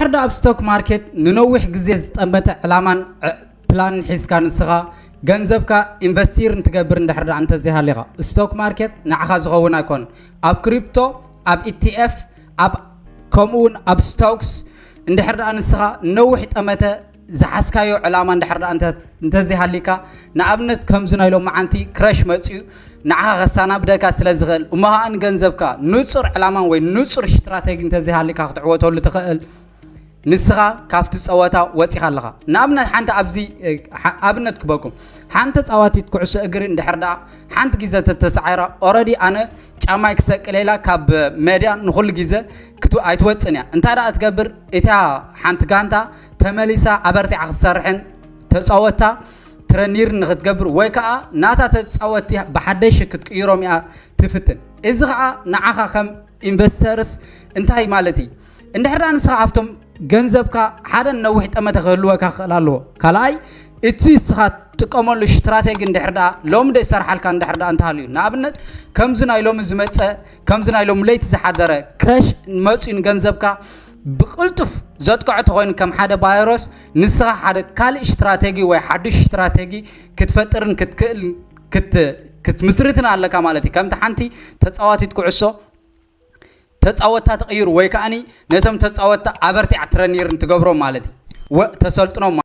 እንድሕር ደኣ ኣብ ስቶክ ማርኬት ንነዊሕ ግዜ ዝጠመተ ዕላማን ዕ- ፕላንን ሒዝካ ንስኻ ገንዘብካ ኢንቨስቲር እንትገብር እንድሕር ደኣ እንተዘይሃሊኻ፣ ስቶክ ማርኬት ንዓኻ ዝኸውን ኣይኮን። ኣብ ክሪፕቶ፣ ኣብ ኢቲኤፍ፣ ኣብ ከምኡ እውን ኣብ ስቶክስ እንድሕር ደኣ ንስኻ ነዊሕ ጠመተ ዝሓዝካዮ ዕላማ እንድሕር ደኣ እንተ- እንተዘይሃሊካ፣ ንኣብነት ከምዚ ናይ ሎመዓንቲ ክረሽ መፅዩ ንዓኻ ከሳናብደካ ስለ ዝኽእል፣ እሞ ኸኣ ንገንዘብካ ንፁር ዕላማን ወይ ንፁር ስትራቴጂ እንተዘይሃሊካ ክትዕወተሉ ትኽእል። ንስኻ ካብቲ ጸወታ ወጺኻ ኣለኻ። ንኣብነት ሓንቲ ኣብዚ እ፣ ሓ- ኣብነት ክበኩም፣ ሓንቲ ተጻዋቲት ኩዕሶ እግሪ እንድሕር ደኣ ሓንቲ ግዜ ተተሳዒራ፣ ኦረዲ ኣነ ጫማይ ክሰቅል ኢላ ካብ ሜድያ ንኹሉ ግዜ ክት ኣይትወጽን እያ። እንታይ ደኣ ትገብር? እታ ሓንቲ ጋንታ ተመሊሳ ኣበርቲዓ ክትሰርሕን ተጻወታ ትረኒር ንክትገብር ወይ ከዓ ናታ ተጻወቲ ብሓደሽ ክትቅይሮም እያ ትፍትን። እዚ ከዓ ንዓኻ ከም ኢንቨስተርስ እንታይ ማለት እዩ? እንድሕር ደኣ ንስኻ ኣብቶም ገንዘብካ ሓደ ነዊሕ ጠመተ ክህልወካ ክኽእል ኣለዎ። ካልኣይ እቲ ንስኻ ትጥቀመሉ ስትራቴጂ እንድሕር ደኣ ሎሚ ዶ ይሰርሓልካ እንድሕር ደኣ እንተሃልዩ፣ ንኣብነት ከምዚ ናይ ሎሚ ዝመፀ ከምዚ ናይ ሎሚ ለይቲ ዝሓደረ ክረሽ መፅዩ ንገንዘብካ ብቕልጡፍ ዘጥቅዖ ተኾይኑ ከም ሓደ ቫይረስ ንስኻ ሓደ ካልእ ስትራቴጂ ወይ ሓዱሽ ስትራቴጂ ክትፈጥርን ክትክእል ክት ክትምስርትን ኣለካ ማለት እዩ። ከምቲ ሓንቲ ተፃዋቲት ኩዕሶ ተፃወትታ ትቕይሩ ወይ ከዓኒ ነቶም ተፃወትታ ኣበርቲዓ ትረኒርን ትገብሮም ማለት እዩ። ወ ተሰልጥኖም